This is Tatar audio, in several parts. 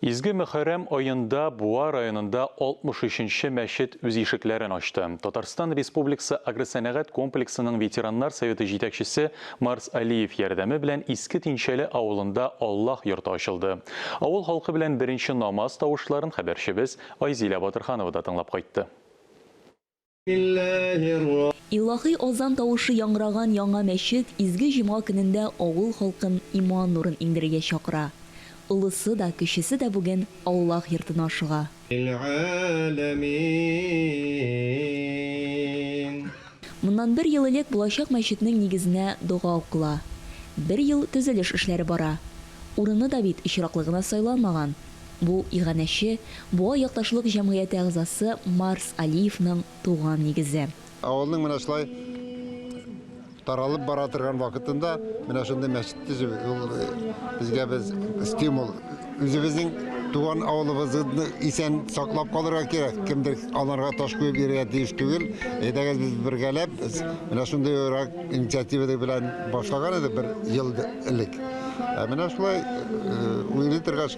Изге Мөхәррәм аенда Буа районында 63 нче мәчет үз ишекләрен ачты. Татарстан Республикасы агросәнәгать комплексының ветераннар советы җитәкчесе Марс Алиев ярдәме белән Иске Тинчәле авылында Аллаһ йорты ачылды. Авыл халкы белән беренче намаз тавышларын хәбәрчебез Айзилә Батырханова да тыңлап кайтты. Илаһи азан тавышы яңгыраган яңа мәчет изге җомга көнендә авыл халкын иман нурын иңдерергә чакыра. Олысы да, кечесе дә бүген Аллаһ йортына ашыга. Моннан бер ел элек булачак мәчетнең нигезенә дога укыла. Бер ел төзелеш эшләре бара. Урыны да бит очраклы гына сайланмаган. Бу иганәче, Буа якташлык җәмгыяте әгъзасы Марс Алиевның туган нигезе. Авылның менә шулай таралып бара торган вакытында менә шундый мәчет төзү, ул безгә без стимул. Үзебезнең туган авылыбызны исән саклап калырга кирәк. Кемдер аларга таш куеп йөрергә тиеш түгел. Әйдәгез без бергәләп, без менә шундыйрак инициатива белән башлаган идек бер ел элек. Ә менә шулай уйлый торгач,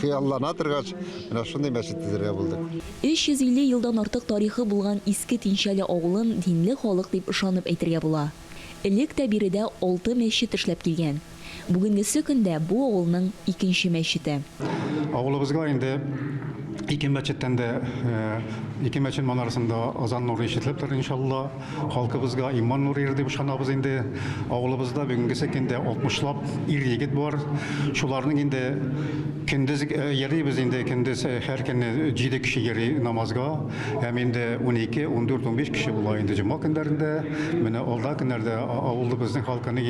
хыяллана торгач, менә шундый мәчет төзергә булдык. 350 елдан артык тарихы булган Иске Тинчәле авылын динле халык дип ышанып әйтергә була. Элек тә биредә алты мәчет эшләп килгән. Бүгенгесе көндә бу авылның икенче мәчете. Авылыбызга инде ике мәчеттән дә, ике мәчет манарасында азан нуры ишетелеп тора, иншалла. Халкыбызга иман нуры ире дип ышанабыз инде. Авылыбызда бүгенгесе көндә 60лап ир-егет бар. Шуларның инде көндез йөрибез инде, көндез һәр көнне 7 кеше йөри намазга. Һәм инде 12, 14, 15 кеше була инде җомга көннәрендә. Менә алда көннәрдә авылыбызның халкының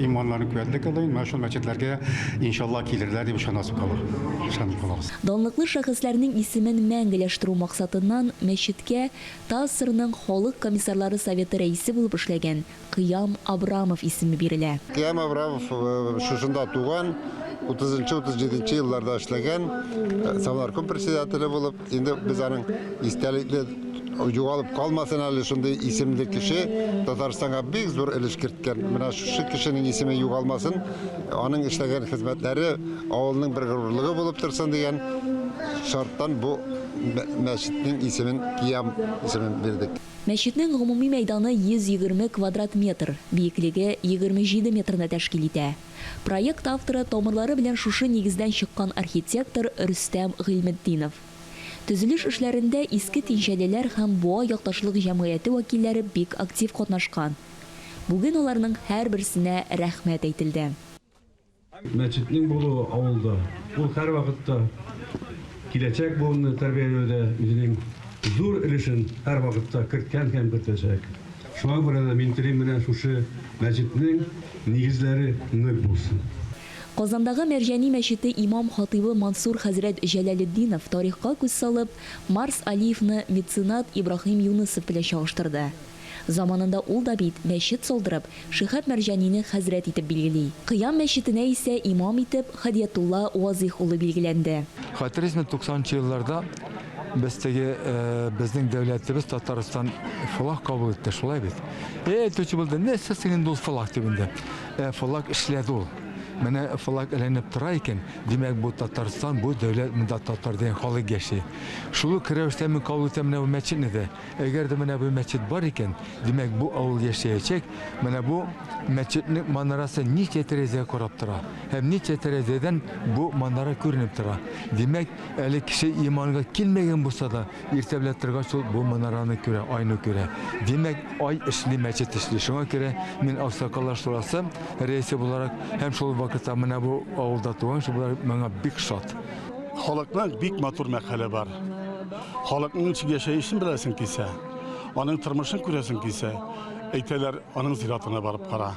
иманнарын куәтле кылыйм. Менә шул мәчетләргә иншалла килерләр дип ышанасым кала. Ышанып калабыз. Данлыклы шәхесләрнең исемен мәңгеләштерү максатыннан мәчеткә ТАССРның Халык комиссарлары советы рәисе булып эшләгән Кыям Абрамов исеме бирелә. Кыям Абрамов шушында туган, утызынчы-утыз җиденче елларда эшләгән, совнарком председателе булып, инде без аның истәлекле югалып калмасын әле шундый исемле кеше Татарстанга бик зур өлеш керткән. Менә шушы кешенең исеме югалмасын, аның эшләгән хезмәтләре авылның бер горурлыгы булып торсын дигән шарттан бу Мәчетнең исемен Киям исемен бирдек. Мәчетнең гомуми мәйданы 120 квадрат метр, биеклеге 27 метрны тәшкил итә. Проект авторы, тамырлары белән шушы нигездән чыккан архитектор Рөстәм Гыйльметдинов. Төзелеш эшләрендә Иске Тинчәлеләр һәм Буа якташлык җәмгыяте вәкилләре бик актив катнашкан. Бүген аларның һәрберсенә рәхмәт әйтелде. Мәчетнең булуы авылда, ул һәрвакытта киләчәк буынны тәрбияләүдә үзенең зур өлешен һәрвакытта керткән һәм кертәчәк. Шуңа күрә дә мин телим менә шушы мәчетнең нигезләре нык булсын. Казандагы Мәрҗани мәчете имам-хатыйбы Мансур хәзрәт Җәләлетдинов тарихка күз салып, Марс Алиевны меценат Ибраһим Юнысов белән чагыштырды. Заманында ул да бит, мәчет салдырып, Шиһаб Мәрҗанине хәзрәт итеп билгели. Кыям мәчетенә исә имам итеп Һадиятулла Вазыйх улы билгеләнде. Хәтерлисезме, туксанынчы елларда без теге, безнең дәүләтебез Татарстан флаг кабул итте, шулай бит? Әй, әйтүче булды, нәрсә соң инде ул флаг дип инде. Ә флаг эшләде ул. Менә флаг эленеп тора икән, димәк, бу Татарстан, бу дәүләт, монда татар дигән халык яши. Шул ук рәвештә мин кабул итәм менә бу мәчетне дә. Әгәр дә менә бу мәчет бар икән, димәк, бу авыл яшәячәк. Менә бу мәчетнең манарасы ничә тәрәзәгә карап тора һәм ничә тәрәзәдән бу манара күренеп тора. Димәк, әле кеше иманга килмәгән булса да, иртә белән торгач ул бу манараны күрә, айны күрә. Димәк, ай эшли, мәчет эшли. Шуңа күрә мин Аксакаллар шурасы рәисе буларак һәм шул вакытта менә бу авылда туган кеше буларак моңа бик шат. Халыкның бик матур мәкале бар. Халыкның ничек яшәешен беләсең килсә, аның тормышын күрәсең килсә, әйтәләр, аның зиратына барып кара.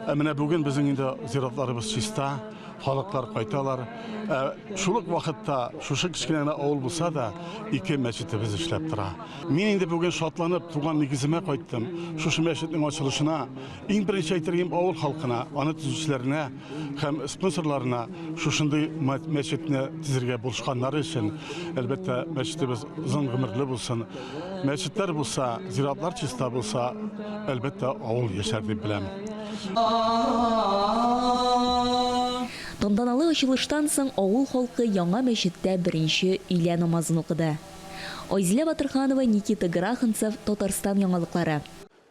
Ә менә бүген безнең инде зиратларыбыз чиста, халыклар кайталар. Ә шул ук вакытта шушы кечкенә генә авыл булса да, ике мәчетебез эшләп тора. Мин инде бүген шатланып туган нигеземә кайттым. Шушы мәчетнең ачылышына иң беренче әйтер идем авыл халкына, аны төзүчеләренә һәм спонсорларына шушындый мәчетне төзергә булышканнары өчен, әлбәттә, мәчетебез озын гомерле булсын. Мәчетләр булса, зиратлар чиста булса, әлбәттә, авыл яшәр дип беләм. Тантаналы ачылыштан соң авыл халкы яңа мәчеттә беренче өйлә намазын укыды. Айзилә Батырханова, Никита Граханцев, Татарстан яңалыклары.